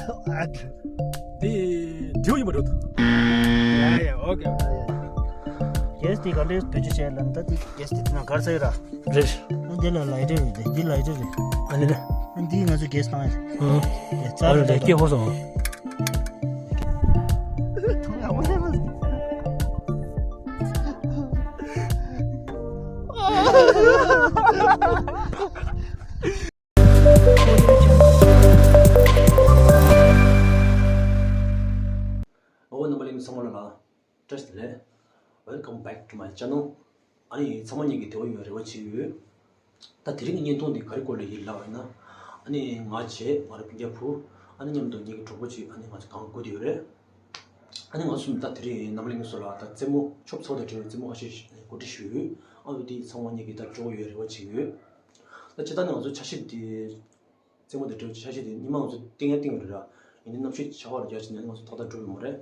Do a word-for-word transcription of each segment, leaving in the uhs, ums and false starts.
འདི་འདྲ་ཡིན་པ་འགྲོ་ཐུབ། ཡ་ཡ། ཨོ་ཀེ། གེ་སི་དེ་ག་འདྲས་བེད་སྤྱོད་བྱས་ལབ་ན། ད་དེ་གེ་སི་དེ་དེ་ན་གར་ས་ཡོད་ར། རེད། ཨ་འདི་ལ་ལའི་ཊར་རེད། འདི་ལའི་ཊར་རེད། ཨ་ནི་ནི། ཨ་འདི་ང་ཚོ་གེ་སི་བཏང་ཡ་རེད། ཨ། དེ་རྩ་ཨ་རེད་རེད། ལའི་ཊར། སྐྱེ་ཧོ་སོང་། ཨོ་རྣམ་པ་ལྷན་རྒྱས་ཚང་མ་ལ་བཀྲ་ཤིས་བདེ་ལེགས། Welcome back to my channel. ཨ་ནི་ཚང་མ་ཉིད་ཀྱིས་བདེ་པོ་ཡོང་བའི་རེ་བ་བྱེད་ཀྱི་ཡོད། ད་དེ་རིང་གི་བརྙན་ཐུང་འདི་ག་རེ་སྐོར་ལ་ཡིན་ལབ་ཡིན་ན། ཨ་ནི་ང་བྱས། ང་རའི་སྤུན་ཀྱག་བུ། ཨ་ནི་མཉམ་དུ་ངེད་ཀྱི་གྲོགས་པོ་གཅིག་ཨ་ནི་ང་ཚོ་གང་སྒུག་བསྡད་ཡོད་རེད། ཨ་ནི་ང་ཚོ་ད་དེ་རིང་རྣམ་པ་ལྷན་རྒྱས་ཚོ་ལ་ད་རྩེད་མོ་ཆོབ་ཚོ་དང་འབྲེལ་བའི་རྩེད་མོ་ཁ་ཤས་གོ་སྒྲིག་ཞུས་ཡོད། ཨ་ནི་འདི་ཚང་མ་ཉིད་ཀྱིས་ད་སྤྲོ་པོ་ཡོད་རེ་བ་བྱེད་ཀྱི་ཡོད། ད་སྤྱིར་བཏང་ནས་ང་ཚོ་འཆར་གཞི་འདི། རྩེད་མོ་དང་འབྲེལ་བའི་འཆར་གཞི་དེ་ཉི་མ་ང་ཚོ་བཏིང་ཡ་བཏིང་ཡོད་རེད་ར། ཡིན་ནའི་གནམ་གཤིས་ཆར་པ་རྒྱག་བྱས་ནས་ང་ཚོ་ཏག་ཏག་འགྲོ་ཡོད་མ་རེད།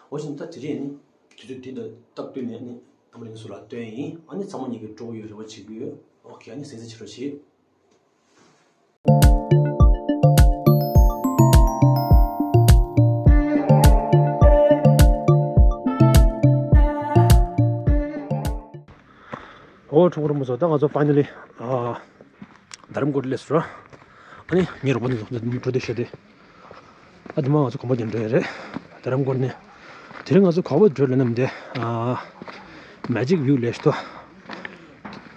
འོ་བྱས་ནས་ད་དེ་རིང་ནི་དུས་ཚོད་འདི་དང་སྟབས་བསྟུན་ནས་ནི་རྣམ་པ་ལྷན་རྒྱས་ཚོ་ལ་སྟོན་ཡིན། ཨ་ནི་ཚང་མ་ཉིད་ཀྱིས་སྤྲོ་པོ་ཡོད་རེ་བ་བྱེད་ཀྱི་ཡོད། ཨོ་ཁེ། ཨ་ནི་གསན་གཟིགས་བྱེད་རོགས་བྱེད། ཨོ་གྲོགས་པོ་རིན་པོ་ཆེ། ད་ང་ཚོ་ཕའི་ནལ་ལི་ཨ་རྡ་རམ་ཀོཊ་སླེབས་སོང་ར། ཨ་ནི་ངའི་རོགས་པ་འདི་ཚོ་འགྲོ་བསྡད་བྱས་ཏེ། ཨ་དེ་མ་ང་ཚོ་གོམ་པ་བརྒྱབ་འགྲོ་ཡ་རེད། རྡ་རམ་ཀོཊ་ནས། དེ་རིང་ང་ཚོ་ག་པར་འགྲོ་ལབ་ན་འདི་ཨ་མེ་ཇིག་བིའུ་ལབ་ཤག་ཏོ།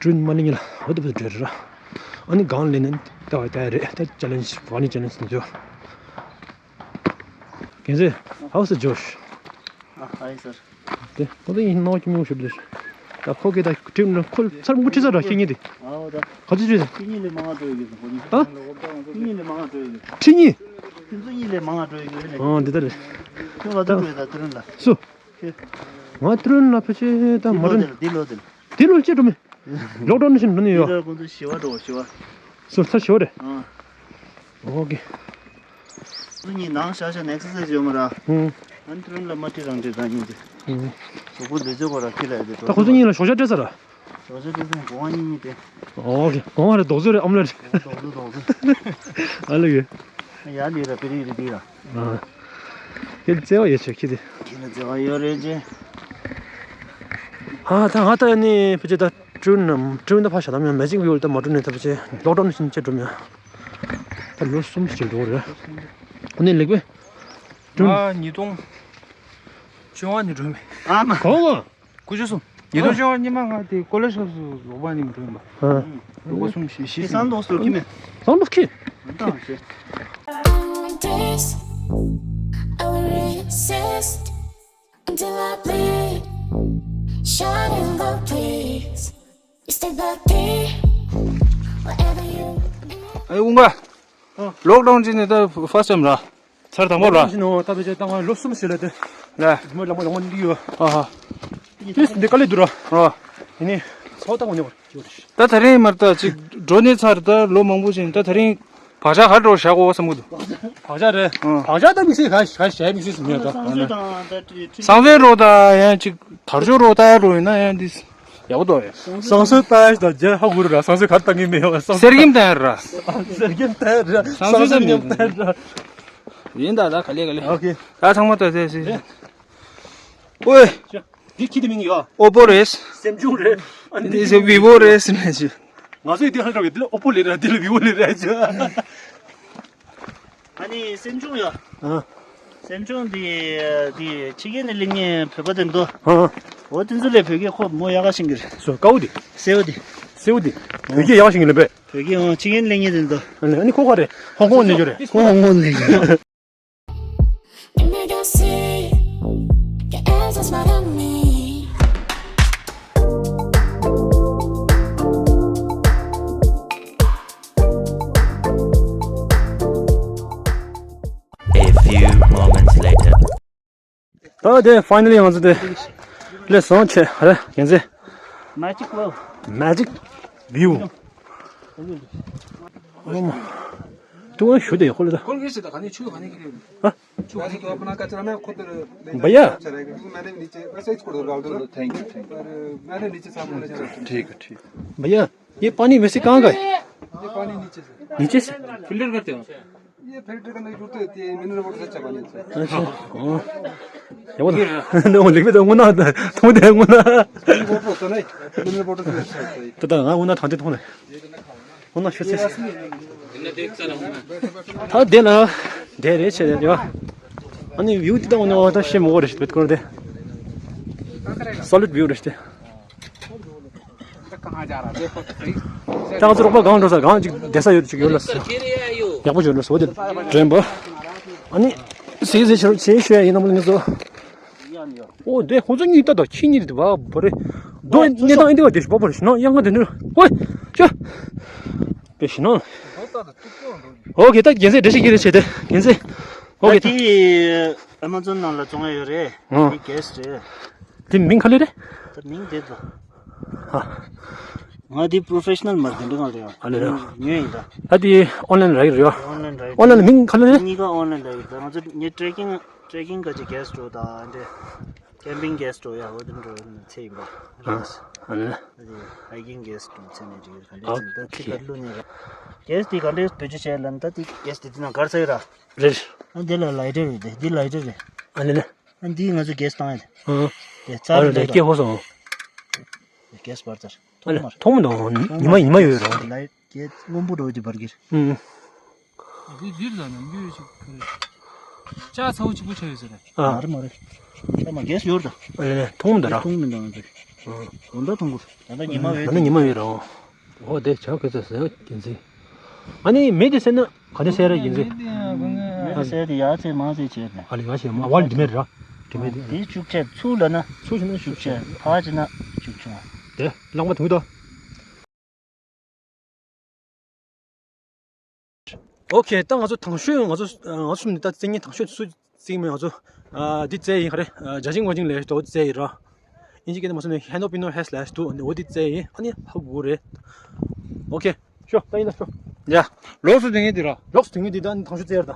ཀྲུན་མ་ནི་ཉི་ལ་འོ་དེ་བར་འགྲོ་ར། ཨ་ནི་སྒང་ལ་ནི་ལྟ་བ་ལྟ་ཡ་རེད། ད་ཅེ་ལེན་ཇི། ཕ་ནི་ཅེ་ལེན་ཇི་འདི་ཚོ། Can you say, how's the Josh? Ah, hi, sir. དེ་ཁོ་ཚོ་ཡིན་ནོ་ཀྱི་མིའུ་ཞིག་རེད། ད་ཁོ་གིས་ད་ཁྲིམས་ལ་ཁོ་ཚར་མུ་ཁྲི་ཚར་ར་ཤེས་ཉེ་དེ། ཨའོ་ད། ག་ཚོད་བྱོས་ཟེར། ཁྲི་གཉིས་ལས་མང་བ་འགྲོ་ཡི་གི་ཁོ་གཉིས། ཨ། ཁྲི་གཉིས་ལས་མང་བ་འགྲོ་ཡི་གི། ཁྲི་གཉིས། ཁྱོད་ཚོ་གཉིས་ལས་མང་བ་འགྲོ་ཡི་གི་ལས། ཨང་འདི་ལྟར་རེད། ཁྱོད་ག་ཚོད་འགྲོ་ཡི་ད་དེ་རིང་ལ། སུ། ཁྱོད། ང་དེ་རིང་ལ་ཕལ་ཆེར་ད་མ་འགྲོ་ནས། འདི་ལོ་དེ་ལ། འདི་ལོ་ཅི་འགྲོ་མེད། ལོག་ཌའུན་ནང་བཞིན་འགྲོ་ནས་ཡོད། འདི་ལ་ཁོང་ཚོ་བཞི་པ་འགྲོ། བཞི་པ། སུ་ཚར་བཞི་པ་རེད། ཨང་། ཨོ་ཀེ། ཁོང་ཚོ་གཉིས་ནང་བཞག་བཞག་ནས་ཨེག་སར་སའིཛ་ཡོད་མ་ར། ཧུང་། ཨ་ནི་དེ་རིང་ལ་མ་ཁྲི་རང་ཁྲི་ད་གཉིས་དེ། ཧུང་། གཟུགས་པོ་འདི་ཚོ་གོ་ར་ཁྲི་ལ་ཡོད་དེ། ད་ཁོང་ཚོ་གཉིས་ལ་ཞོགས་ཇ་སྤྲད་ཚར་ར། ཞོགས་ཇ་སྤྲད་ཚར། གོང་བ་གཉིས་གཉིས་དེ། ཨོ་ཀེ། གོང་བ་རེད། རྡོག་བཟོ་རེད། ཨ་མ་ལེ་རེད། རྡོག་བཟོ་རྡོག་བཟོ། ཨ་ལེ་གི། ཡ་ལི་ར་པི་རི་རི་པི་ར། ཨ། ཁྱེད་བརྩེ་བ་ཡོད་ཆོག་ཁྱེད་དེ། ཁྱེད་ལ་བརྩེ་བ་ཡོད་རེད་ཅེ། ཨ་ད་ང་ད་ནི་ཕལ་ཆེར་ད་ཀྲུན་ནམ་ཀྲུན་ད་ཕ་ཤ་དམ་ཡང་མེ་ཇིག་བིའུ་ལ་ད་མ་ཀྲུན་ནས་ད་ཕལ་ཆེར་ལོག་ཌའུན་ནང་བཞིན་ཅེ་འགྲོ་མྱོང་། ད་ལོ་གསུམ་ཞིག་འགྲོ་རེད། ཨ་ནི་ལེགས་པས། ཀྲུན། ང་ཉིས་སྟོང་བཅོ་ལྔ་ནས་འགྲོ་མེད། ཨ་མ། གོང་བ། དགུ་བཅུ་གསུམ། ཉིས་སྟོང་བཅོ་ལྔ་ཉི་མ་ང་དེ་ཀོ་ལེ་ཇི་སློབ་གསོ་ལོག་པ་ནས་འགྲོ་ཡིན་པ། ཨ། ལོ་གསུམ་བཞི་བཞི་ཟིན། སང་ཏོག་སོ་ཁི་མེ། སང་ཏོག་ཁི། ཨ་ཏང་ཤེ། Days, I will resist until I bleed. Shining gold, please. You stay back there, wherever you need. ཨེ་ཝུང་ག། ཨ། ལོག་ཌའུན་བྱས་ནས་ད་ཕར་སི་ཊའིམ་ར། ཚར་དང་པོ་ར། ལོག་ཌའུན་བྱས་ནོ་ད་ཕལ་ཆེར་ད་ང་ལོ་གསུམ་ཞིག་ལ་དེ། ལ། མོ་ལ་མོ་ལ་མོ་འདི་ཡོད། ཨ་ཧ། ཏིས་འདི་དཀའ་ལས་འདུག་ར། ཨ། ཡིན་ནི། ཚོགས་ད་ངོ་ཉོ་བར་ཅིག་རེད། ད་དེ་རིང་མར་ད་ཅིག་འགྲོ་ནས་ཚར་ད་ལོ་མང་པོ་ཕྱིན། ད་དེ་རིང་བག་ཆགས་ག་རེ་འདྲ་བོ་བཞག་དགོས་བསམ་གི་འདུག་བག་ཆགས་རེད། ཨ། བག་ཆགས་ད་དམིགས་བསལ་ག་ག་བྱས་དམིགས་བསལ་ཟིན་མེད་ད། བསང་གསོལ་དང་ད་ཁྲི་ཁྲི། བསང་གསོལ་རོ་ད་ཡང་ཅིག་དར་ལྕོག་རོ་ད་ཡ་རོ་ཡིན་ན་ཡང་འདི། ཡག་པོ་འདུག་ཡ། བསང་གསོལ་ལྟ་ཡ་ཞིག་དང་རྒྱ་ཧ་གོ་རེད་ར། བསང་གསོལ་ག་རེ་ལྟ་གིན་མེད་ཡོད་བསང་གསོལ། གསེར་སྐྱེམས་ལྟ་ཡ་ར། གསེར་སྐྱེམས་ལྟ་ཡ་ར། བསང་གསོལ་བསང་གསོལ་ལྟ་ཡ་ར། ཡིན་ད་ད་ག་ལེ་ག་ལེ། ཨོ་ཁེ། ད་ཚང་མ་ལྟ་ཚེ་སི། ཨོའི། འདི་ཁྱི་དེ་མིང་ཡོད། ཨོ་པོ་རེད། སེམས་ཆུང་རེད། ཨ་ནི་འདི་ཚེ་བི་བོ་རེད་ཟེར་ནས་ཞུ། ང་ཚོས་འདི་ཧ་ལས་པའི་འདི་ལ་ཨོ་པོ་ལབ་ར། འདི་ལ་བི་བོ་ལབ་ར་ཞུ། ཨ་ནི་སེམས་ཆུང་ཡ། ཨ། སེམས་ཆུང་འདི་འདི་ཕྱི་རྒྱལ་ནས་སླེབས་མཁན་བོད་པ་དེ་འདུག་ཨ། འོ་དེ་ཚོ་ལས་བོད་སྐད་ཁོ་མོ་ཡག་ག་ཤེས་ཀྱི་རེད། སུ་དཀར་པོ་དེ། སེར་པོ་དེ། སེར་པོ་དེ། བོད་སྐད་ཡག་ག་ཤེས་ཀྱི་རེད་པས། བོད་སྐད་ཨང་ཕྱི་རྒྱལ་ནས་སླེབས་མཁན་དེ་འདུག་ཨ་ནི་ཨ་ནི་ཁོ་ག་རེད། ཧོང་ཀོང་ནས་ཡོད་རེད། ཁོ་ཧོང་ཀོང་ནས་ཡོད་རེད། Let me go see your eyes, smile on me. A few moments later. ད་དེ་ཕའི་ནལ་ལི་ང་ཚོ་དེ་སླེབས་སོང་། ཆེ་རེད་རྒན་ཚེ། Magic View། Magic View། ཨོ་མ། ཏུ་ཝང་ཞུ་དེ་ཧོ་ལེ་ད། ཁོལ་གེ་སི་ད་ག་ནས་ཆུ་ག་ནས་ཁྱེར་ཡོད། ཨ། ཆུ་ག་ནས་ཁྱེར་ཡོད། ཨ་ན་ཀ་ཅ་ན་མེ་ཁོ་ཏུ་རེ། བ་ཡ། ཆ་རེ་གི་མེ་རེ་ནི་ཅེ་ཨ་སེ་ཁོ་རེ་ར་དུ། Thank you, thank you. མེ་རེ་ནི་ཅེ་ས་མོ་ལེ་ཅེ། ठीक है, ठीक। भैया, ये पानी वैसे कहाँ का है? पानी नीचे से। नीचे से? फिल्टर करते हो? ये फिल्टर करने की जरूरत होती है, मिनरल वाटर से अच्छा पानी आता है। अच्छा। हाँ। क्या बोला? नहीं, वो लिख भी तो अंगूना, तुम दे अंगूना। मिनरल वाटर होता है ना, मिनरल वाटर से अच्छा होता है। तो तो अंगूना थांते तुमने। अंगूना शुद्ध से। था देना, दे रे छे दे। अनि भ्यू त उनीहरू त सेम हो रहेछ, बेतकोर दे। सलिड भ्यू रहेछ त्यो। कहाँ जा रहा है? देखो तो सही। ད་ང་ཚོ་རོགས་པ་གང་འགྲོ་ས་གང་ཅིག་བསྡད་ས་ཡོད་ཅིག་ཡོད་ལ། ཡག་པོ་ཡོད་ལ་སོ་དེ་དྲན་པ། ཨ་ནི་སེ་སེ་ཤོད་སེ་ཤོད་ཡིན་ནམ་ལ་ངེས་སོ། ཨོ་དེ་ཁོང་ཚོ་གཉིས་ལྟ་དང་ཁྱི་གཉིས་དེ་བ་བ་རེད། རྡོ་གནས་སྟངས་ཨེ་འདི་བ་དེ་ཤི་པ་པ་རེད་ཤི་ན་ཡང་ང་དེ་ནུ་ཧོ་ཤ། དེ་ཤི་ན། ཨོ་ཁེ་ད་རྒྱན་ཚེ་འདྲ་ཞིག་གི་རེད་བྱས་ཏེ་རྒྱན་ཚེ། ཨོ་ཁེ་ད། དེ་ཨ་མ་ཛོན་ནང་ལ་བཙོང་ཡ་ཡོད་རེད། ཨོ། དེ་གེ་སི་རེད། དེ་མིང་ག་ལེ་རེད། ད་མིང་དེ་ད། ཨ། ང་དེ་པྲོ་ཕེ་ཤ་ནལ་མ་རེད་དེ་འདྲ་ང་རེད། ཨ་ལེ་རེད། ཉོས་ཡིན་ད། ད་དེ་ཨོན་ལན་རག་གི་རེད། ཨོན་ལན་རག་གི་ཨོན་ལན་མིང་ག་ལེ་རེད། གཉིས་ཀ་ཨོན་ལན་རག་གི་ད། ང་ཚོ་ངས་ཊེ་རེ་ཀིང་ཊེ་རེ་ཀིང་ག་ཅིག་གེ་སི་འགྲོ་ད་འདྲ། ཀེམ་པིང་གེ་སི་འགྲོ་ཡ་འོ་དེ་འགྲོ་ཡ་ཚེ་ཡིན་པ། ཨ་ལེ། ད་དེ་ཧའི་ཀིང་གེ་སི་འགྲོ་ཚེ་ནས་ཅིག་ཡོད་ག་འདྲ་ཚེ་ད་ཁྱི་ཁ་ལུ་ནས་ར། གེ་སི་དེ་ག་འདྲ་བེད་སྤྱོད་བྱས་ལབ་ན་ད་དེ་གེ་སི་དེ་དེ་ནང་གར་ས་ཡོད་ར། རེད། ཨ་འདི་ལ་ལའི་ཊར་ཡོད་དེ་འདི་ལའི་ཊར་རེད། ཨ་ལེ་ལེ། ཨ་འདི་ང་ཚོ་གེ་སི་བཏང་ཡ་རེད། ཨ། དེ་རྩ་ཨ་རེ་རེད་ལེ་སྐྱེ་ཧོ་སོང་། གེ་སི་བར་ཚར། ཨ་ལེ་ཐོག་མར་ཐོག་མ་དང་ཉི་མ་ཉི་མ་ཡོད་རེད། ལའི་གེ་སི་སྔོན་པོ་འགྲོ་དེ་བར་གྱིར། ཨུམ། འདི་འདིར་ལ་ནམ་རྒྱུན་ཡོད་ཅིག་ག་རེ། ལྕགས་ཚ་བོ་གཅིག་པུ་ཆ་ཡོད་ཟེར་རེད། ཨ། མ་རེད་མ་རེད། ལྕགས་མ་གེ་སི་ཡོད་རེད་ད། ཨ་ལེ་ལེ་ཐོག་མ་དང་ར། ཐོག་མ་དང་རེད། ཨ། དགོང་དག་ཐོང་གོ། ད་ལྟ་ཉི་མ་ཡོད་ད་ལྟ་ཉི་མ་ཡོད་རེད། འོ་དེ་ཇ་ག་ཚོད་ཟེར་ཡོད་ཀྱིན་ཟིན། ཨ་ནི་མེ་དེ་ཟེར་ན་ག་དེ་ཟེར་ར་ཡིན་ཟིན། མེ་དེ་ཟེར་དེ་ཡར་ཚེ་མར་ཚེ་བྱས་ནས། ཨ་ལེ་ཡར་ཚེ་མར་བར་འདི་མེད་ར། འདི་མེད་དེ། དེ་བཅུག་བྱས་ཚུར་ལ་ན་ཚུར་བྱས་ན་བཅུག་བྱས་ཕར་བྱས་ན་བཅུག་བྱུང་། དེ་རླངས་པ་དུང་དོ། ཨོ་ཁེ་ད་ང་ཚོ་དང་ཤོས་ང་ཚོ་ང་ཚོ་གསུམ་ནི་ད་རྩེད་ཉེ་དང་ཤོས་སུ་རྩེད་མེད་ང་ཚོ། ཨ་འདི་རྩེ་ཡིན་ག་རེ། ཇ་ཅིང་ཝ་ཅིང་ལས་དོ་རྩེ་ཡིན་ར། ཨིན་ཇི་སྐད་དུ་མ་སོང་ནས་ཧེ་ནོ་པི་ནོ་ཧེས་ལས་དུ་འོ་འདི་རྩེ་ཡིན། ཨ་ནི་ཧ་གོ་རེད། ཨོ་ཁེ། ཤོ་ད་ཡིན་ན་ཤོ། ཡ། ལོགས་སུ་དེ་ངེས་དེ་ར། ལོགས་སུ་དེ་ངེས་དེ་ད་ནི་དང་ཤོས་རྩེ་ཡར་ད།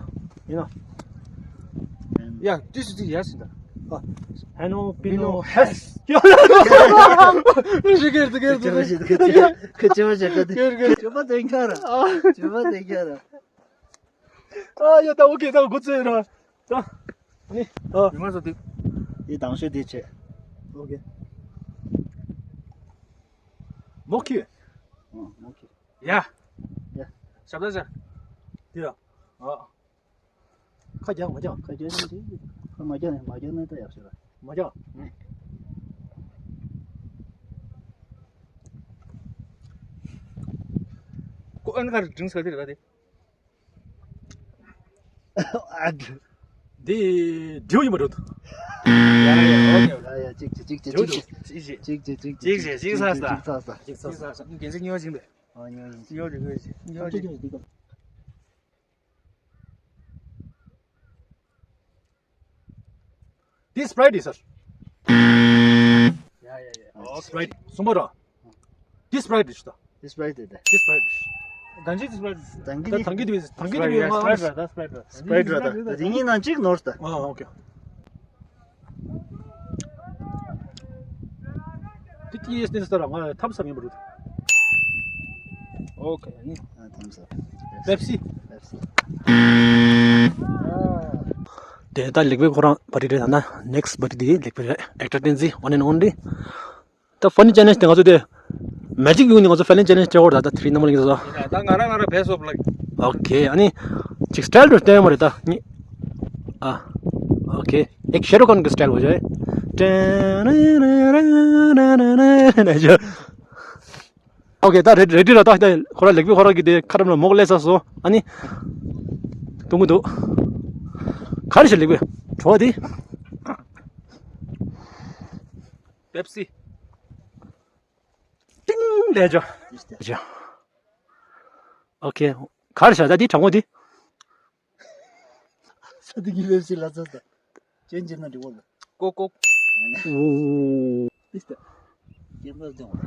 ཡིན་ན། ཡ་དུས་སུ་དེ་ཡར་ཟིན་ད། ཨ། ཧེ་ནོ་པི་ནོ་ཧེས། ཡ། ཞིག་གེར་དུ་གེར་དུ། ཁྱོད་ཅི་མ་བྱེད་ཁྱོད་ཅི་མ་བྱེད་ཁྱོད་ཅི་མ་བྱེད་ཁྱོད་ཅི་མ་བྱེད་ཁྱོད་ཅི་མ་བྱེད་ཁྱོད་ར། ཨ་ཡ་ད་ཨོ་ཁེ་ད་འགོ་ཚོས་ར། ད། ནི། ཨ། ཡུལ་ང་ཚོ་དེ། དེ་དང་ཤོས་དེ་བྱས། ཨོ་ཁེ། མོ་ཁེ། ཨ་མོ་ཁེ། ཡ། ཡ། ཞབས་ད་ཞབས། དེ་ར། ཨ། ཁ་རྒྱག་མ་རྒྱག་ཁ་རྒྱག་ནི་དེ། ཁ་མ་རྒྱག་ནི་མ་རྒྱག་ནི་ད་ཡག་ཤོས་ར། མ་རྒྱག་ཀོ་ཨན་ཁར་ཌིང་སི་ག་དེ་རེད་ད་དེ། ཨ། འདི་འདྲིའུ་ཡིན་པ་འགྲོ་ཐུབ། ཡ་ཡ་ཡ་ཡ་གཅིག་གཅིག་གཅིག་གཅིག་འདྲིའུ་གཅིག་གཅིག་གཅིག་གཅིག་གཅིག་གཅིག་གཅིག་གཅིག་ཚ་ས། གཅིག་ཚ་ས། གཅིག་ཚ་ས། འགན་འཛིན་ཉོ་ཞིང་པས། ཨ་ཉོ་ཞིང་། ཉོ་རེ་ཉོ་ཞིང་། ཉོ་རེ། འདི་སི་པ་རའི་ཊི་རེད་ས། ཡ་ཡ་ཡ། ཨོ་སི་པ་རའི་ཊི་གསུམ་པ་ར། འདི་སི་པ་རའི་ཊི་རེད་ད། འདི་སི་པ་རའི་ཊི་རེད་ད། འདི་སི་པ་རའི་ཊི་རེད། ད་གིན་འདི་སི་པ་རའི་ཊི་རེད། ད་གིན་འདི་ད་གིན་འདི་ད་གིན་འདི་སི་པ་རའི་ཊི་རེད། ད་སི་པ་རའི་ཊི་རེད། ད་དེ་གཉིས་ནང་གཅིག་ནོར་ད། ཨ་ཨོ་ཁེ། དེ་ཏི་ཨེ་སི་ནས་ལྟར་ང་ཐམ་སབ་ཡིན་པ་རེད། ཨོ་ཁེ་ནི། ཨ་ཐམ་སབ། པེབ་སི། པེབ་སི། དེ་ད་ལེགས་པའི་ཁོ་རང་བ་རི་རེད་ད་ན། ནེག་སི་བ་རི་དེ་ལེགས་པའི་རེད། ཨེག་ཊར་བསྟན་འཛིན་ཝན་ཨེན་ཨོན་ལི། ད་ཕ་ནི་ཅེ་ལེན་ཇི་དེ་ང་ཚོ་དེ་མེ་ཇིག་ཡོང་ནི་ང་ཚོ་ཕ་ནི་ཅེ་ལེན་ཇི་སྤྲད་འོར་ད་ད་ཐི་རི་ནམ་བར་ལ་ངེས་སོ། ད་ང་རང་ང་རང་བེ་སོབ་ལགས། ཨོ་ཁེ། ཨ་ནི་ཅིག་སི་ཊལ་དུ་སྟོན་མ་རེད་ད་ནི། ཨ། ཨོ་ཁེ། ཨེག་ཤེ་རོ་ཁོན་གི་སི་ཊལ་བོ་ཇེ། ཨོ་ཁེ། ད་རེ་རེ་ཌི་ར་ད་ད་ཁོ་ར་ལེགས་པའི་ཁོ་ར་གི་དེ་ཁ་རམ་ལ་མོག་ལས་ས་སོ། ཨ་ནི་གཏོང་གི་འདུག་ག་རེ་ཞིག་ལེགས་པའི་བྲོ་བ་དེ། པེབ་སི། ཏིང་ལས་ཇོ། ཇོ། ཨོ་ཁེ། ག་རེ་ཤ་ད་དེ་གྲང་མོ་དེ། ས་དེ་གི་པེབ་སི་ལ་ཚ་ས། ཅན་ཅན་ན་འདྲི་བོ་ལ། ཀོ་ཀོ། ཨོ། ཏིས་ཏ། ཀེམ་ར་ལ་སྟོན་བ།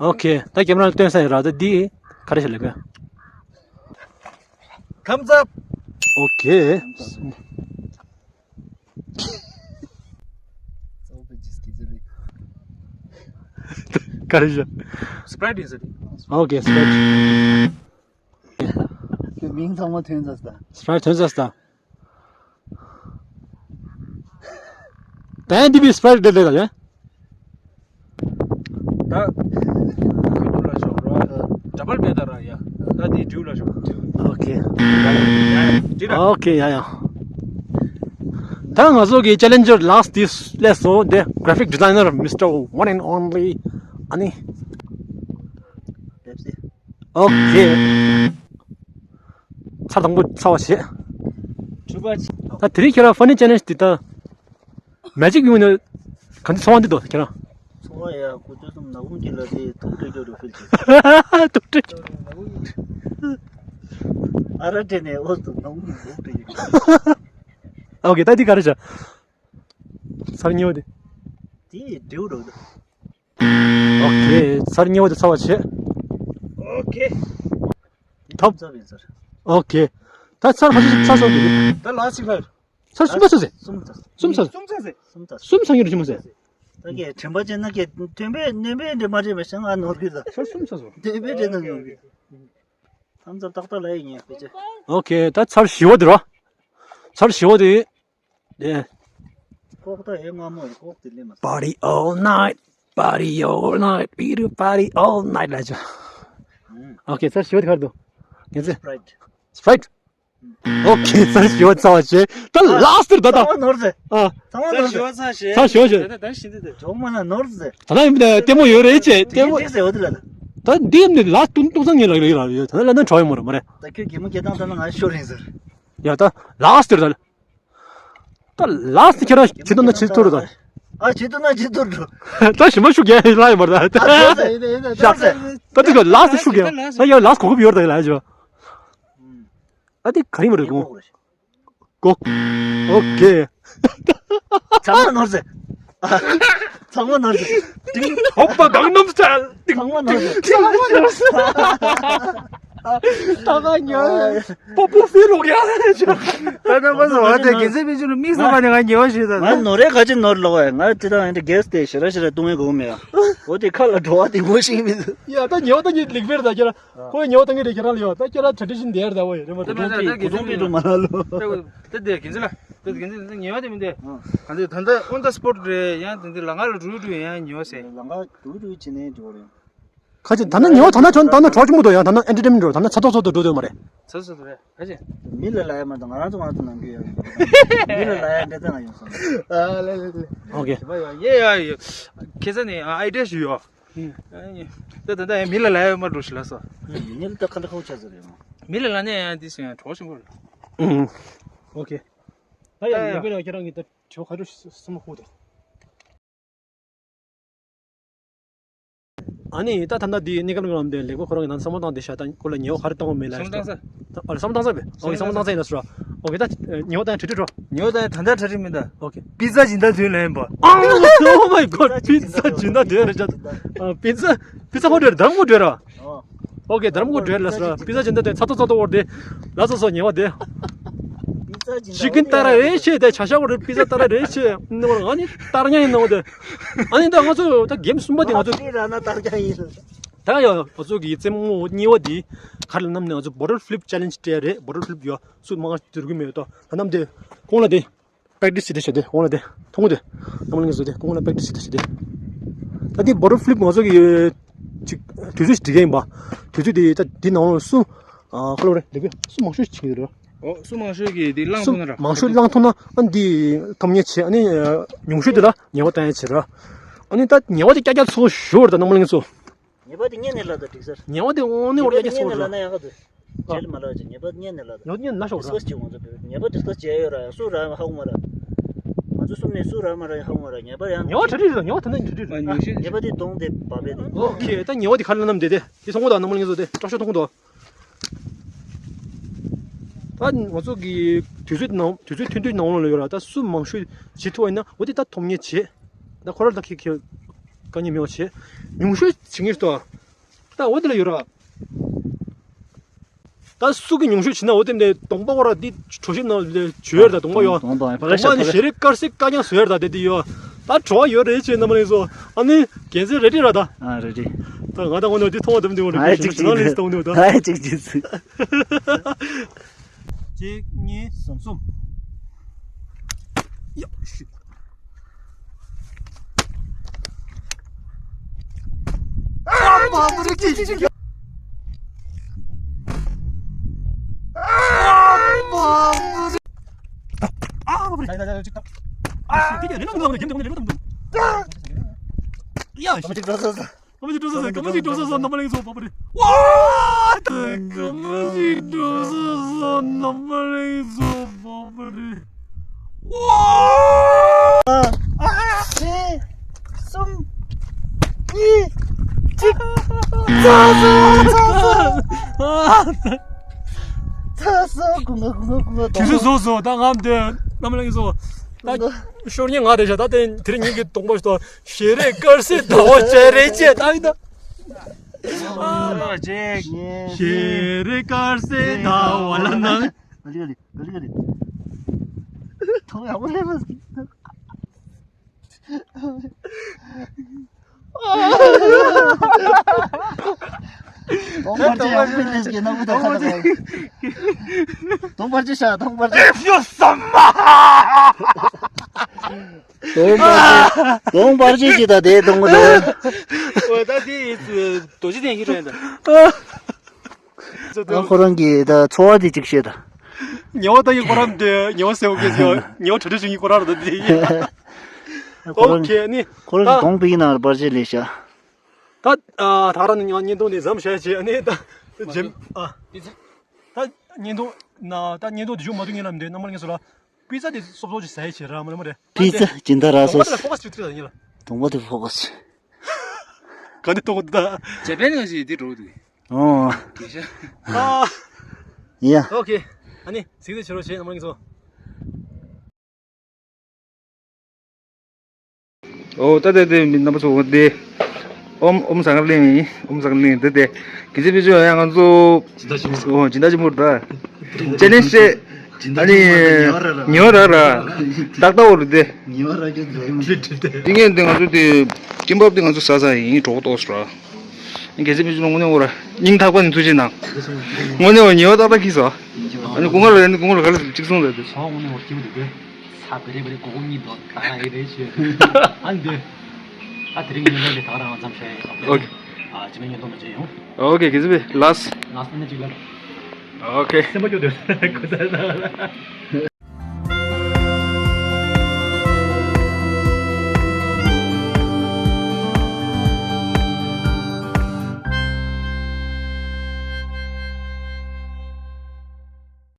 ཨོ་ཁེ། ད་ཀེམ་ར་ལ་སྟོན་ས་ཡིན་ར་ད་དེ་ག་རེ་ཤ་ལེགས་པས། Thumbs up. ཨོ་ཁེ། ག་རེ་བྱ། སི་པ་རའི་ཊི་ཡིན་ས་རེད། ཨོ་ཁེ། སི་པ་རའི་ཊི། མིང་ཚང་མ་ཐོན་ཚར་ད། Sprite ཐོན་ཚར་ད། ད་ཡང་འདི་པའི་Sprite དེ་ལས་ད་ཡ། ད་ཁུ་ཏུ་ལ་ཞོག་རོ། ཌབ་བལ་མེད་ད་ར་ཡ། ད་དེ་ཌིའུ་ལ་ཞོག་ཌིའུ། Okay. ཡ་ཡ་ཡ་ཡ། འདི་ར། Okay, ཡ་ཡ། ད་ང་ཚོ་གི་Challenger last this ལས་སོ་དེ་Graphic Designer Mister One and Only ཨ་ནི། Pepsi. Okay. ཚར་དང་པོ་ཚར་བ་བྱེད། གྲུབ་པ་ཆེ། ད་དེ་རིང་ཁྱེད་རང་Funny Challenge འདི་ད་Magic ཡོང་ནས་ག་འདི་ཚོར་བ་འདི་འདུག་ཁྱེད་རང་། ཚོར་བ་ཡ་ཁུ་ཚོ་གསུམ་ནག་ཁུང་གི་ལ་དེ་ཐུག་སྤྲོད་རྒྱུ་རུ་ཕུལ་གྱི། ཐུག་སྤྲོད། ཨ་ར་དྲན་ནས་འོ་དུ་ནག་ཁུང་ཐུག་སྤྲོད་རྒྱུ། Okay, ད་འདི་ག་རེ་བྱ། ཚར་གཉིས་པ་དེ། དེ་ཌིའུ་འགྲོ་འདུག Okay, ཚར་གཉིས་པ་དེ་ཚར་བ་བྱེད། Okay. ཐོབ། ཚར་བ་ཡིན་ཚར། Okay. ད་ཚར་ཕ་ཚར་ཚར་སོང་གི། ད་ལ་ཅིག་ལ། ཚར་གསུམ་པ་ཚར་ཟེ། གསུམ་ཚར། གསུམ་ཚར། གསུམ་ཚར་ཟེ། གསུམ་ཚར། གསུམ་ཚར་ཡོད་རེད་ཅི་མ་ཟེ། ད་གས་དྲན་པ་བྱས་ན་གས་དོན་པའི་ནོན་པའི་འདྲེ་མ་རེད་པ་ཤང་ང་ནོར་གི་ད། ཚར་གསུམ་ཚར་སོང་། དོན་པའི་འདྲེ་ན་ནོར་གི། ཐམ་ཚར་ཏག་ཏག་ལ་ཡིན་ངས་ཕལ་ཆེར། Okay, ད་ཚར་བཞི་པ་དེ་རོ། ཚར་བཞི་པ་དེ། དེ། ལྐོག་ད་ཡེ་སྔ་མོ་ཡེ་ལྐོག་དེ་ལེ་མ། Party all night, party all night, we do party all night ལ་ཅོ། ཨང་། Okay, ཚར་བཞི་པ་དེ་ག་རེ་འདུག་ངས་ཚེ། Sprite. Sprite. Okay, ཚར་བཞི་པ་ཚར་བ་བྱེད། ད་last ད་ད། ཚང་མ་ནོར་ཟེ། ཨ། ཚང་མ་ཚར་ནོར་བཞི་ཟེ། པ་ཚར་བཞི། ཚར་བཞི་པ་བྱེད། ད་ད་ད་ཤིན་ཏུ་དེ། ཇོག་མ་ན་ནོར་ཟེ། ད་ན་ཡིན་པ་ལྟད་མོ་ཡོད་རེད་ཅེ་ལྟད་མོ། འགྲིག་ཟེ་འོ་དེ་ལ་ལ། ད་འདི་ཡིན་ནི་last ཏུང་ཏུང་སང་ངེ་ལ་ལ་ལ་ཡོད། ད་ན་ལ་ན་གྲོགས་ཡོད་མ་རེད་མ་རེད། ད་ཁྱོད་གད་མོ་སྐྱེ་སྟངས་ད་ན་ང་ཤོར་རིང་ཟེར། ཡ་ད་last ད། ད་last ཁྱེད་རང་ཇི་ལྟར་ན་ཇི་ལྟར་ད། ཨ་ཇི་ལྟར་ན་ཇི་ལྟར་འགྲོ། ད་ཞིམ་པ་ཤུགས་རྒྱག་ལ་ཡོད་མ་རེད་ད། ཤག་ད་དེ་ག་last ཤུགས་རྒྱག་ད་ཡ་last གོ་སྐབས་ཡོད་རེད་ད་ཡ་ལ་ཇོ། ཨ་དེ་ག་རེ་མ་རེད་གོ། གོ། Okay. ཚང་མ་ནོར་ཟེ། ཚང་མ་ནོར་ཟེ། ཧོབ་པ་གང་ནམ་སི་ཊའིལ། ཚང་མ་ནོར་ཟེ། ཚང་མ་ནོར་ཟེ། ད་ག་ཉོ། པོ་པོ་ཕི་རོག་ཡ། ད་ནམ་པ་སོ་བ་དེ་གི་ཟེ་མི་ཅུ་ནུ་མིག་ས་བ་ནི་ང་ཉེ་བ་ཞིག་ད། ང་ནོར་རེ་ག་ཅི་ནོར་ལོག་ཨེ། ང་དེ་དང་ཨེ་འདྲ་གེ་སི་དེ་ཞེ་ར་ཞེ་ར་བཏུང་ཡ་གོ་མེད་ཨ། འོ་དེ་ཁ་ལ་འགྲོ་བ་དེ་ངོ་ཤེས་མི་འདུག་ཡ་ད་ཉེ་བ་ད་ཉེ་ལིག་བེར་ད་ཁྱེད་རང་། ཁོའི་ཉེ་བ་ད་ངེད་རེ་ཁྱེད་རང་ལ་ཡོད་ད་ཁྱེད་རང་tradition དེར་ད་བོ་ཡོད་རེད་མ་ད་ད་ད་ད་གི་ཟེ་མི་ཅུ་མ་ལ་ལོ། ད་དེ་གི་ཟེ་ལ། ད་དེ་གི་ཟེ་ཉེ་བ་དེ་མི་འདུག་ག་ཚོད་ད་ད་ཨོན་ད་སི་པོཊ་རེད་ཡང་དེ་འདི་ལ་ང་ལ་འགྲོ་འགྲོ་ཡང་ཉེ་བ་ཟེ། ལ་ང་འགྲོ་འགྲོ་བྱེད་ནས་འགྲོ་རེད། ཁ་ཅིག་ད་ནི་ཉོ་ད་ན་ཆོ་ད་ན་གྲོགས་ཆུང་མོ་དོ་ཡང་ད་ན་ཨེན་ཊར་ཊེན་མེན་ཊི་འགྲོ་ད་ན་ཚ་ཐོག་ཚོགས་དུ་འགྲོ་དོ་མ་རེད། ཚ་ཚ་ཚ་རེད་ཁ་ཅིག་མི་ལ་ལ་ཡ་མ་དང་ང་རང་ཚོ་ང་ཚོ་ནང་གི་ཡོད། མི་ལ་ལ་ཡ་འདྲ་ཚ་ང་ཡོང་སོང་། ཨ་ལེ་ལེ་ལེ། ཨོ་ཀེ། ཡ་ཡ་ཡ། ཁེ་ས་ནི་ཨའི་ཌི་ཡ་ཞུ་ཡོད། ད་ད་ད་མི་ལ་ལ་ཡ་མ་འགྲོ་ཤི་ལ་སོ། མི་ལ་ད་ཁ་ལ་ཁ་བོ་ཆ་ཚ་རེད་མ། མི་ལ་ལ་ནི་ཡང་འདི་སེ་ཡང་གྲོགས་ཆུང་མོ་རེད། ཨོ་ཀེ། ད་ཡ་ཡ་ཡིན་པས་ན་ཁྱེད་རང་གི་ད་གྲོགས་ཁ་རུ་སུ་མ་ཁུག་དང་། ཨ་ནི་ད་ད་ལྟ་འདི་གནས་སྐབས་ལ་ལམ་དེ་ལེགས་པོ་ཁོ་རང་གི་ནང་བསམ་བློ་བཏང་བསྡད་ཤག་ད་ཁོ་ལ་ཉེ་བ་ག་རེ་གཏོང་དགོས་མེད་ལ། བསམ་བློ་བཏང་ས། ཨ་བསམ་བློ་བཏང་ས་བས། ཨོ་ཡ་བསམ་བློ་བཏང་ས་ཡིན་ལ་སོ། ཨོ་ཀེ་ད་ཉེ་བ་ད་ཡང་གྲ་སྒྲིག་འགྲོ། ཉེ་བ་ད་ཡང་ད་ལྟ་གྲ་སྒྲིག་མིན་ད། ཨོ་ཀེ། པི་ཛ་སྦྱིན་བདག་དོན་ལེན་པ། Oh my god, པི་ཛ་སྦྱིན་བདག་དོན་རེད་ཤག་པི་ཛ་པི་ཛ་ཧོ་ཊེལ་དམ་གོ་འདྲ་ར། ཨོ། ཨོ་ཀེ། དར་མ་གོ་འདྲེ་ལ་སོ། པི་ཛ་སྦྱིན་བདག་དེ་ཚ་ཏོ་ཚ་ཏོ་བོར་ཏེ། ལ་སོ་སོ་ཉེ་བ་དེ། པི་ཛ་སྦྱིན་ཅི་ཀིན་ཏ་ར་རེ་ཆེ་དེ་ཆ་ཤ་བོར་པི་ཛ་ཏ་ར་རེ་ཆེ། ནི་བོར་ཨ་ནི་ཏར་ཉ་ཡིན་ནོ་དེ། ཨ་ནི་ད་ང་ཚོ་ད་གེམ་གསུམ་པ་དེ་ང་ཚོ། ཨ་ནི་ར་ན་ཏར་ཉ་ཡིན། ད་ཡ་ང་ཚོ་གི་རྩེད་མོ་གཉིས་པ་དེ། ག་རེ་ལབ་ན་ང་ཚོ་bottle flip challenge སྤྲད་རེད། bottle flip ཡོད་སུ་མང་ང་དུར་གི་མེད་ད། ད་ནམ་དེ་ཁོང་ལ་དེ། པེག་ཊི་སི་བྱེད་དེ་བྱེད་དེ་ཁོང་ལ་དེ་མཐོང་གི་དེ། ནམ་ལ་ངེས་བཟོ་དེ་ཁོང་ལ་པེག་ཊི་སི་བྱེད་དེ་བྱེད་དེ། ད་དེ་bottle flip ང་ཚོ་གི་ཅིག་དུས་ཚོད་སྒྲིག་གི་ཡིན་པ། དུས་ཚོད་དེ་ད་དེ་ནང་ལ་སུ། ཨ་ཁ་ལོ་རེ་ལེགས་པས་སུ་མང་ཤོས་བྱེད་ཀྱི་རེད། ཨོ་སུ་མང་ཤོས་ཀྱི་དེ་བླངས་སུ་ཐུབ་ན་ར། མང་ཤོས་བླངས་ཐུབ་ན་ཨ་འདི་ཐོབ་ཉེ་བྱེད། ཨ་ནི་ཉུང་ཤོས་དེ་ལ་ཉེ་བ་བཏང་ཡ་བྱེད་ར། ཨ་ནི་ད་ཉེ་བ་དེ་ཀྱ་ཀྱ་ཚོ་ཞོར་ད་ནམ་ལ་ངེས་བཟོ། ཉེས་པ་དེ་ཉན་ནས་ལབ་དང་འགྲིག་ཟེར། ཉེས་པ་དེ་དངོས་གནས་ཉེས་པ་དེ་ཉན་ནས་ལབ་ན་ཡག་ག་འདུག་ཨ། བྲེལ་མ་ལབ་ཅིག་ཉེས་པ་ཉན་ནས་ལབ་དང་། ཉེས་པ་ཉན་ན་ཤོག་ཌིས་ཀ་སི་ཅིག་ང་ཚོ་བོད་ཉེས་པ་ཌིས་ཀ་སི་བྱས་ཡོད་ར་ཡང་སུ་ར་ཧ་གོ་མ་ར། ང་ཚོ་གསུམ་ནས་སུ་ར་མ་ར་ཡང་ཧ་གོ་མ་ར། ཉེས་པ་ཡང་ཉེས་པ་གྲ་སྒྲིག་རེད། ཉེས་པ་ད་ནི་གྲ་སྒྲིག་རེད། ཉེས་པ་དེ་གདོང་དེ་བབས་པས་དེ། ཨོ་ཁེ། ད་ཉེས་པ་དེ་ག་རེ་ལབ་ནམ་དེ་དེ་དེ་སོང་གོ་ད་ནམ་ལ་ངེས་བཟོ་དེ་སྐྲག་ཤོག་མཐོང་གོ་ད། ད་ང་ཚོ་གི་དུས་ཚོད་ནང་དུས་ཚོད་ཐུང་ཐུང་ནང་ལ་ཡོད་ར། ད་སུ་མང་ཤོས་བྱེད་ཐུབ་པ་ཡིན་ན་འོ་དེ་ད་ཐོབ་ཉེ་བྱེད། ད་ཁོ་ར་ད་ཁེ་ཁེ་དཀའ་ངལ་མེད་པ་བྱེད། ཉུང་ཤོས་བྱེད་ངེས་ཏོ། ད་འོ་དེ་ལ་ཡོད་ར། ད་སུ་གི་ཉུང་ཤོས་བྱེད་ན་འོ་དེ་འདྲའི་གདོང་པ་ཁོ་ར་འདི་གྲོ་ཞིབ་ནང་ལ་བྱོས་ཡོད་ར། གདོང་པ་ཡོད། གདོང་པ་ཡོད། གདོང་པ་ནི་ཞེ་རེ་དཀར་སེ་དཀར་རྐྱང་བཟོས་ཡོད་ར། ད་དེ་དེ་ཡོད། ད་བྲོ་བ་ཡོད་རེད་ཅེས་རྣམ་པ་ལྷན་རྒྱས་ཚོ། ཨ་ནི་རྒྱལ་མཚན་རེ་ཌི་ར་ད། ཨ་རེ་ཌི། ད་ང་ད་ངོ་ནས་འདི་མཐོང་བ་དམ་འདི་འོ་རེད། ཨ་ཅིག་ཅིག་ང་ལས་སྟོང་འདི་འོ་ད། ཨ་ཅིག་ཅིག་ཅིག་གཅིག་གཉིས་གསུམ། ཡ་ཤི། ཨ་མ་མ་རེད་ཅིག་ཅིག་ཅིག་ཨ་མ་མ་རེད། ཨ་མ་མ་རེད། ཨ་ཤི། དེ་ག་རེ་ལོ་ལོ་རེད། རྒྱན་དུ་ལོ་རེད། ཡ་ཤི། ཀ་མ་ཅིག་འགྲོ་ས་ས། ཀ་མ་ཅིག་འགྲོ་ས་ས། ཀ་མ་ཅིག་འགྲོ་ས་ས། རྣམ་པ་ལྷན་རྒྱས་ཚོ་བབ་པ་རེད། ཝ། ཀ་མ་ཅིག་འགྲོ་ས་ས། རྣམ་པ་ལྷན་རྒྱས་ཚོ་བབ་པ་རེད། ཝ། ཨ་ཧ། གསུམ། གཉིས། གཅིག་ཚ་ས། ཚ་ས། ཚ་ས། ཀུ་ང་ཀུ་ང་ཀུ་ང་། དུས་ཚོད་བཟོ་བཟོ། ད་ངམ་དེ་རྣམ་པ་ལྷན་རྒྱས་ཚོ། ད་ཤོར་ཉེ་ང་དེ་བཞག་ད་དེ་དེ་རིང་ཉིན་གྱི་གདོང་པ་ཞིག་དང་། ཞལ་རས་དཀར་གསལ་ཟླ་བ་བྱས་རེད་ཅེས་ད་ཡིན་ད། ཞལ་རས་དཀར་གསལ་ཟླ་བ་ལ་ན། ག་ལི་ག་ལི། ག་ལི་ག་ལི། ཐོང་ཡག་པོ་ལས་མ་སྲིད། གདོང་པར་ཆས་ཡག་པོ་ལས་ཀྱི་ནང་མི་དང་ཁ་ལ་གདོང་པར་ཆས་ཤ། གདོང་པར་ཆས། ཡོ་སམ་མ། གདོང་པར་ཆས། གདོང་པར་ཆས་ཀྱི་ད་དེ་གདོང་གི་དོན། འོ་ད་དེ་རྡོ་རྗེ་གདན་གྱི་རེད་ད། ཨ་ཁོ་རང་གི་ད་འཚོ་བ་དེ་གཅིག་བཤད་ད། ཉེ་བ་ད་ཡིན་ཁོ་རང་དེ་ཉེ་བ་སེ་བོ་གེ་ཡོད། ཉེ་བ་གྲ་སྒྲིག་བྱེད་ཀྱི་ཁོ་རང་རེད་ད་དེ། ཁོ་རང་ཨོ་ཁེ་ནི། ཁོ་རང་ད་གདོང་པའི་ནང་པར་ཆས་ལས་བྱ། ད་ཨ་ད་རང་ནི་ཉང་བརྙན་ཐུང་ནི་མཚམས་བཞག་བྱས། ཨ་ནི་ད་ཇེམ་ཨ་ད་བརྙན་ཐུང་ན་ད་བརྙན་ཐུང་དེ་ཞུ་མ་ཐུབ་ངེས་ལ་འདི་རྣམ་པ་ལྷན་རྒྱས་ཚོ་ལ། པི་ཙ་དེ་སོབ་སོབ་ཅིག་ཟ་ཡི་བྱེད་ར་མ་རེད་མ་རེད། པི་ཙ་སྦྱིན་བདག་རག་སོང་། གདོང་པ་དེ་ཕོ་ཁ་ཅིག་ག་ནས་གཏོང་གི་འདུག་ད། ཇ་པན་ནང་བཞིན་དེ་འགྲོ་གི་འདུག་ཨོ། གེ་ཤ། ཨ། ཡ། ཨོ་ཁེ། ཨ་ནི་གཟིགས་དེ་བྱེད་རོགས་བྱེད། རྣམ་པ་ལྷན་རྒྱས་ཚོ། ཨོ་ད་ད་དེ་མི་རྣམ་པ་ཚོ་དེ། ཨོམ་ཨོམ་ཟངས་དཀར་གླིང་ཡིན། ཨོམ་ཟངས་དཀར་གླིང་དེ་དེ། གི་ཚེ་བི་ཇོ་ཡང་ང་ཚོ། སྦྱིན་བདག་ཆེན་མོ། ཨོ་སྦྱིན་བདག་ཆེན་མོ་རེད་ད། ཅེ་ལེན་ཇི་བྱས། ཨ་ནི། ཉེ་བ་རག་ར། ཏག་ཏག་འོ་རེད་དེ། ཉེ་བ་རག་རྒྱུ་འཛོམས་མི་འགྲིག་དེ། དེ་ངས་དེ་ང་ཚོ་དེ་ཀིམ་པབ་དེ་ང་ཚོ་ཟ་ཟ་ཡིན། གྲོགས་ཏོག་སོ་ར། ངས་གལ་སྲིད་མི་བྱུང་ན་དངོས་གནས་འོ་ར་སྙིང་ཐག་པ་ནས་ཐུགས་རྗེ་གནང་། དངོས་གནས་འོ་ཉེ་བ་ཏག་ཏག་ཁྱི་ཟ། ཨ་ནི་སྐུ་ངལ་རེད། ཨ་ནི་སྐུ་ངལ་ག་ལ་གཅིག་སོང་རེད་དེ། ཚོགས་དངོས་གནས་འོ་སྐྱིད་པོ་འདུག་གས། ས་བེ་རེ་བེ་རེ་གོ་གོ་གཉིས་དོ་ད་ཨེ་རེད་ཆེ། ཨ་ནི་དེ། ད་དེ་རིང་ཉིན་ལོ་ལས་ད་ག་རང་མཚམས་བཞག་ཡིན། ཨོ་ཁེ། ཨ་ཅི་མེད་ཉིན་ཐོག་མ་མཇལ་ཡོང་། ཨོ་ཁེ། གལ་སྲིད་མི་ལགས། ལགས་སོ། ནི་གཅིག་ལ། ཨོ་ཁེ། སེམས་པ་སྐྱོ་དོད་ཁོ་ད།